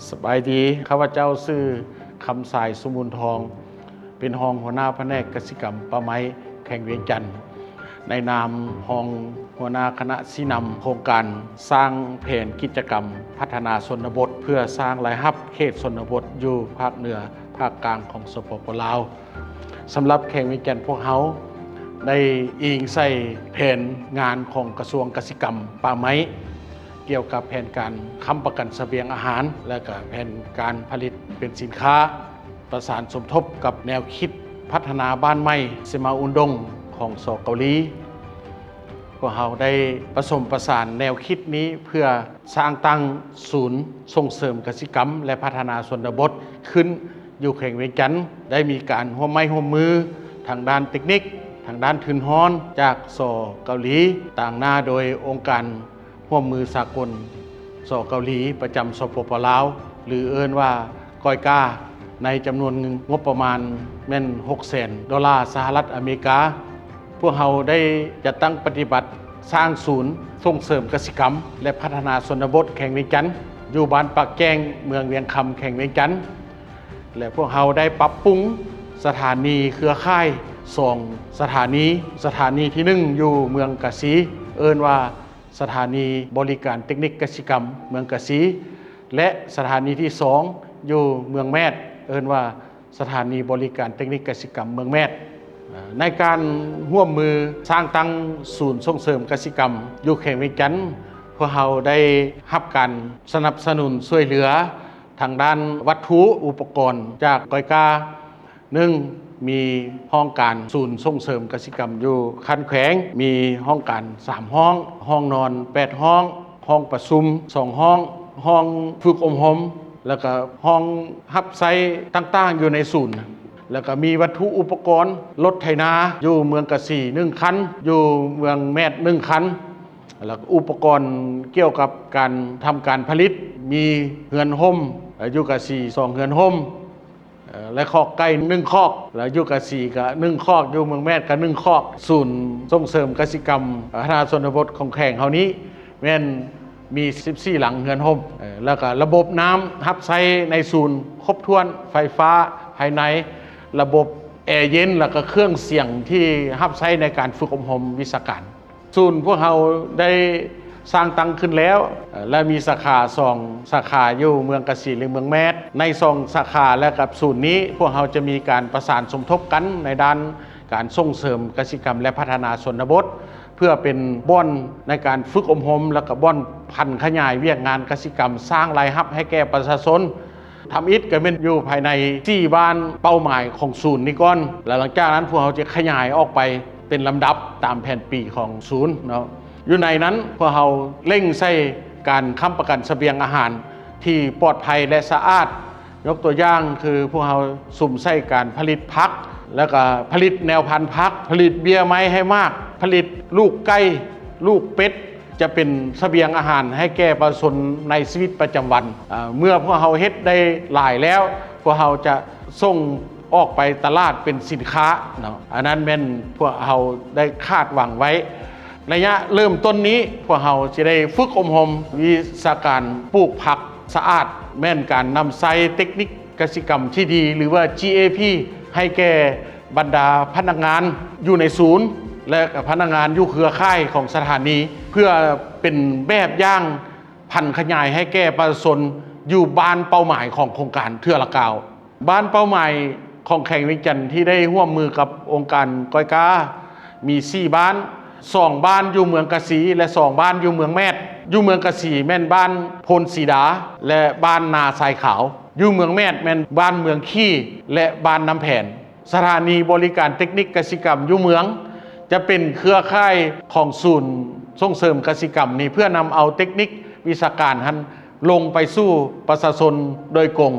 ສະບາຍດີ, ຂ້າພະເຈົ້າຊື່ ຄຳສາຍ ສຸມູນທອງ, ເປັນຮອງຫົວໜ້າພະແນກກະສິກຳປ່າໄມ້ແຂວງວຽງຈັນ, ໃນນາມຮອງຫົວໜ້າຄະນະຊີ້ນຳໂຄງການສ້າງແຜນກິດຈະກຳພັດທະນາຊົນນະບົດ ເພື່ອສ້າງລາຍຮັບເຂດຊົນນະບົດຢູ່ພາກເໜືອ ພາກກາງຂອງ ສປປ ລາວ. ສຳລັບແຂວງວຽງຈັນພວກເຮົາໄດ້ອີງໃສ່ແຜນງານຂອງກະຊວງກະສິກຳປ່າໄມ້ ກ່ຽວກັບແຜນການຄ້ຳປະກັນສະບຽງອາຫານ ແລະ ກະແຜນການຜະລິດເປັນສິນຄ້າ, ປະສານສົມທົບກັບແນວຄິດພັດທະນາບ້ານໃໝ່ ເຊມາອຸນດົງ ຂອງ ສ ເກົາຫຼີ. ພວກເຮົາໄດ້ປະສົມປະສານແນວຄິດນີ້ເພື່ອສ້າງຕັ້ງສູນສົ່ງເສີມກະສິກຳ ແລະ ພັດທະນາຊົນນະບົດຂຶ້ນຢູ່ແຂວງວຽງຈັນ, ໄດ້ມີການຮ່ວມໄມ້ຮ່ວມມືທາງດ້ານເຕັກນິກ, ທາງດ້ານທຶນຮອນຈາກ ສ ເກົາຫຼີ, ຕາງໜ້າໂດຍອົງການຮ່ວມມືສາກົນ ສ ເກົາຫຼີ ປະຈຳ ສປປ ລາວ ຫຼື ເອີ້ນວ່າ ກອຍກາ ໃນຈຳນວນງົບປະມານແມ່ນຫົກແສນໂດລາສະຫະລັດອາເມລິກາ. ພວກເຮົາໄດ້ຈັດຕັ້ງປະຕິບັດສ້າງສູນສົ່ງເສີມກະສິກຳ ແລະ ພັດທະນາຊົນນະບົດແຂວງວຽງຈັນ ຢູ່ບ້ານປາກແຈ້ງ ເມືອງວຽງຄຳ ແຂວງວຽງຈັນ ແລະ ພວກເຮົາໄດ້ປັບປຸງສະຖານີເຄືອຂ່າຍສອງສະຖານີ. ສະຖານີທີໜຶ່ງຢູ່ເມືອງກາສີ ເອີ້ນວ່າ ສະຖານີບໍລິການເຕັກນິກກະສິກຳເມືອງກາສີ ແລະ ສະຖານີທີສອງຢູ່ເມືອງແມດ ເອີ້ນວ່າ ສະຖານີບໍລິການເຕັກນິກກະສິກຳເມືອງແມດ. ໃນການຮ່ວມມືສ້າງຕັ້ງສູນສົ່ງເສີມກະສິກຳຢູ່ແຂວງວຽງຈັນ, ພວກເຮົາໄດ້ຮັບການສະໜັບສະໜູນຊ່ວຍເຫຼືອທາງດ້ານວັດຖຸອຸປະກອນຈາກກອຍກາ ໜຶ່ງ ມີຫ້ອງການສູນສົ່ງເສີມກະສິກຳຢູ່ຂັ້ນແຂວງ, ມີຫ້ອງການສາມຫ້ອງ, ຫ້ອງນອນແປດຫ້ອງ, ຫ້ອງປະຊຸມສອງຫ້ອງ, ຫ້ອງຝຶກອົບຮົມ ແລ້ວກະຫ້ອງຮັບໃຊ້ຕ່າງໆຢູ່ໃນສູນ, ແລ້ວກະມີວັດຖຸອຸປະກອນລົດໄຖນາຢູ່ເມືອງກະສີໜຶ່ງຄັນ, ຢູ່ເມືອງແມດໜຶ່ງຄັນ, ແລ້ວກະອຸປະກອນກ່ຽວກັບການທຳການຜະລິດ ມີເຮືອນຮົ່ມ ຢູ່ກະສີສອງເຮືອນຮົ່ມ ເອີ ແລະ ຄອກໄກ່ໜຶ່ງຄອກ ແລ້ວຢູ່ກະສີກະໜຶ່ງຄອກ ຢູ່ເມືອງແມດກະໜຶ່ງຄອກ. ສູນສົ່ງເສີມກະສິກຳ ເອີ ພັດທະນາຊົນນະບົດຂອງແຂວງເຮົານີ້ແມ່ນມີສິບສີ່ຫຼັງເຮືອນຮົ່ມ ເອີ ແລ້ວກະລະບົບນ້ຳຮັບໃຊ້ໃນສູນຄົບຖ້ວນ, ໄຟຟ້າພາຍໃນ, ລະບົບແອເຢັນ ແລ້ວກະເຄື່ອງສຽງທີ່ຮັບໃຊ້ໃນການຝຶກອົບຮົມວິຊາການ. ສູນພວກເຮົາໄດ້ສ້າງຕັ້ງຂຶ້ນແລ້ວ ແລະ ມີສາຂາສອງສາຂາຢູ່ເມືອງກະສີ ແລະ ເມືອງແມດ. ໃນສອງສາຂາ ແລະ ກັບສູນນີ້ ພວກເຮົາຈະມີການປະສານສົມທົບກັນໃນດ້ານການສົ່ງເສີມກະສິກຳ ແລະ ພັດທະນາຊົນນະບົດ ເພື່ອເປັນບ່ອນໃນການຝຶກອົບຮົມ ແລະ ກະບ່ອນຜັນຂະຫຍາຍວຽກງານກະສິກຳ ສ້າງລາຍຮັບໃຫ້ແກ່ປະຊາຊົນ. ທຳອິດກະແມ່ນຢູ່ພາຍໃນສີ່ບ້ານເປົ້າໝາຍຂອງສູນນີ້ກ່ອນ ແລະ ຫຼັງຈາກນັ້ນພວກເຮົາຈະຂະຫຍາຍອອກໄປເປັນລຳດັບຕາມແຜນປີຂອງສູນເນາະ. ຢູ່ໃນນັ້ນພວກເຮົາເລັ່ງໃສ່ການຄ້ຳປະກັນສະບຽງອາຫານທີ່ປອດໄພ ແລະ ສະອາດ. ຍົກຕົວຢ່າງຄືພວກເຮົາສຸມໃສ່ການຜະລິດຜັກ ແລ້ວກະຜະລິດແນວພັນຜັກ, ຜະລິດເບ້ຍໄມ້ໃຫ້ໝາກ, ຜະລິດລູກໄກ່, ລູກເປັດ ຈະເປັນສະບຽງອາຫານໃຫ້ແກ່ປະຊາຊົນໃນຊີວິດປະຈຳວັນ. ເອີ ເມື່ອພວກເຮົາເຮັດໄດ້ຫຼາຍແລ້ວ ພວກເຮົາຈະສົ່ງອອກໄປຕະຫຼາດເປັນສິນຄ້າເນາະ. ອັນນັ້ນແມ່ນພວກເຮົາໄດ້ຄາດຫວັງໄວ້. ໄລຍະເລີ່ມຕົ້ນນີ້ ພວກເຮົາຊິໄດ້ຝຶກອົບຮົມວິຊາການປູກຜັກສະອາດ, ແມ່ນການນຳໃຊ້ເຕັກນິກ ກະສິກຳທີ່ດີ ຫຼືວ່າ GAP ໃຫ້ແກ່ບັນດາພະນັກງານຢູ່ໃນສູນ ແລະ ກະພະນັກງານຢູ່ເຄືອຂ່າຍຂອງສະຖານີ ເພື່ອເປັນແບບຢ່າງຜັນຂະຫຍາຍໃຫ້ແກ່ປະຊາຊົນຢູ່ບ້ານເປົ້າໝາຍຂອງໂຄງການເທື່ອລະກາວ. ບ້ານເປົ້າໝາຍຂອງແຂວງວຽງຈັນທີ່ໄດ້ຮ່ວມມືກັບອົງການກອຍກາ ມີສີ່ບ້ານ, ສອງບ້ານຢູ່ເມືອງກະສີ ແລະ ສອງບ້ານຢູ່ເມືອງແມດ. ຢູ່ເມືອງກະສີແມ່ນບ້ານໂພນສີດາ ແລະ ບ້ານນາຊາຍຂາວ. ຢູ່ເມືອງແມດແມ່ນບ້ານເມືອງຂີ້ ແລະ ບ້ານນ້ຳແຜນ. ສະຖານີບໍລິການເຕັກນິກກະສິກຳຢູ່ເມືອງ ຈະເປັນເຄືອຂ່າຍຂອງສູນສົ່ງເສີມກະສິກຳນີ້ ເພື່ອນຳເອົາເຕັກນິກວິຊາການຫັ້ນລົງໄປສູ່ປະຊາຊົນໂດຍກົງ,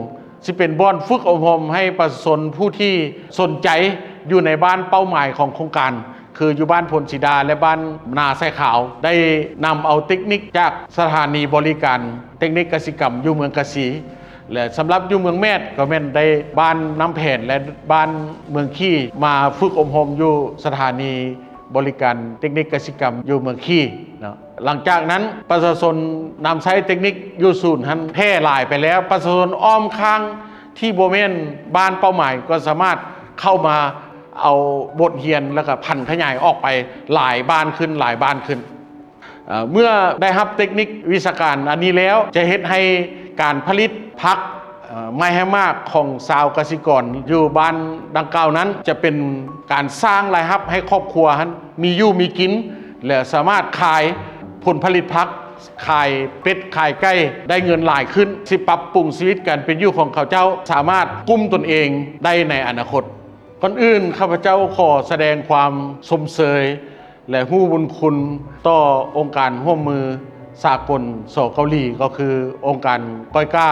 ຊິເປັນບ່ອນຝຶກອົບຮົມໃຫ້ປະຊາຊົນຜູ້ທີ່ສົນໃຈຢູ່ໃນບ້ານເປົ້າໝາຍຂອງໂຄງການ ຄືຢູ່ບ້ານໂພນສີດາ ແລະ ບ້ານນາຊາຍຂາວ ໄດ້ນຳເອົາເຕັກນິກຈາກສະຖານີບໍລິການເຕັກນິກກະສິກຳຢູ່ເມືອງກະສີ ແລະ ສຳລັບຢູ່ເມືອງແມດ ກໍແມ່ນໄດ້ບ້ານນ້ຳແຜນ ແລະ ບ້ານເມືອງຂີ້ ມາຝຶກອົບຮົມຢູ່ສະຖານີ ບໍລິການເຕັກນິກກະສິກຳຢູ່ເມືອງຄີເນາະ. ຫຼັງຈາກນັ້ນປະຊາຊົນນຳໃຊ້ເຕັກນິກຢູ່ສູນຫັ້ນແຜ່ຫຼາຍໄປແລ້ວ, ປະຊາຊົນອ້ອມຂ້າງທີ່ບໍ່ແມ່ນບ້ານເປົ້າໝາຍກໍສາມາດເຂົ້າມາເອົາບົດຮຽນ ແລ້ວກໍຜັນຂະຫຍາຍອອກໄປຫຼາຍບ້ານຂຶ້ນ, ຫຼາຍບ້ານຂຶ້ນ. ເອີ່ ເມື່ອໄດ້ຮັບເຕັກນິກວິຊາການອັນນີ້ແລ້ວ ຈະເຮັດໃຫ້ການຜະລິດຜັກ ເອີ່ ໄມ້ແຫ້ງໝາກຂອງຊາວກະສິກອນຢູ່ບ້ານດັ່ງກ່າວນັ້ນ ຈະເປັນການສ້າງລາຍຮັບໃຫ້ຄອບຄົວຫັ້ນມີຢູ່ມີກິນ ແລະ ສາມາດຂາຍຜົນຜະລິດຜັກ, ຂາຍເປັດ, ຂາຍໄກ່ ໄດ້ເງິນຫຼາຍຂຶ້ນ, ຊິປັບປຸງຊີວິດການເປັນຢູ່ຂອງເຂົາເຈົ້າ, ສາມາດກຸ້ມຕົນເອງໄດ້ໃນອະນາຄົດ. ກ່ອນອື່ນ ຂ້າພະເຈົ້າຂໍສະແດງຄວາມຊົມເຊີຍ ແລະ ຮູ້ບຸນຄຸນຕໍ່ອົງການຮ່ວມມືສາກົນ ສ ເກົາຫຼີ ກໍຄືອົງການກອຍກາ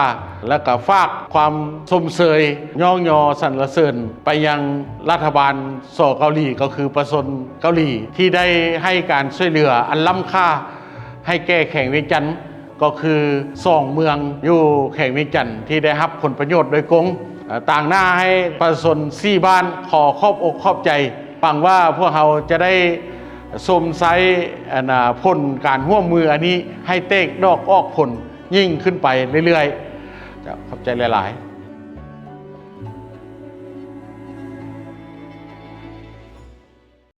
ແລະ ກໍຝາກຄວາມຊົມເຊີຍ ຍ້ອງຍໍສັນລະເສີນໄປຍັງລັດຖະບານ ສ ເກົາຫຼີ ກໍຄືປະຊາຊົນເກົາຫຼີ ທີ່ໄດ້ໃຫ້ການຊ່ວຍເຫຼືອອັນລ້ຳຄ່າໃຫ້ແກ່ແຂວງວຽງຈັນ ກໍຄືສອງເມືອງຢູ່ແຂວງວຽງຈັນທີ່ໄດ້ຮັບຜົນປະໂຫຍດໂດຍກົງ. ເອີ່ ຕາງໜ້າໃຫ້ປະຊາຊົນສີ່ບ້ານ ຂໍຂອບອົກຂອບໃຈ. ຫວັງວ່າພວກເຮົາຈະໄດ້ຊົມໃຊ້ ອັນ ອາ ຜົນການຮ່ວມມືອັນນີ້ໃຫ້ແຕກດອກອອກຜົນຍິ່ງຂຶ້ນໄປເລື້ອຍໆ. ເຈົ້າ ຂອບໃຈຫຼາຍໆ.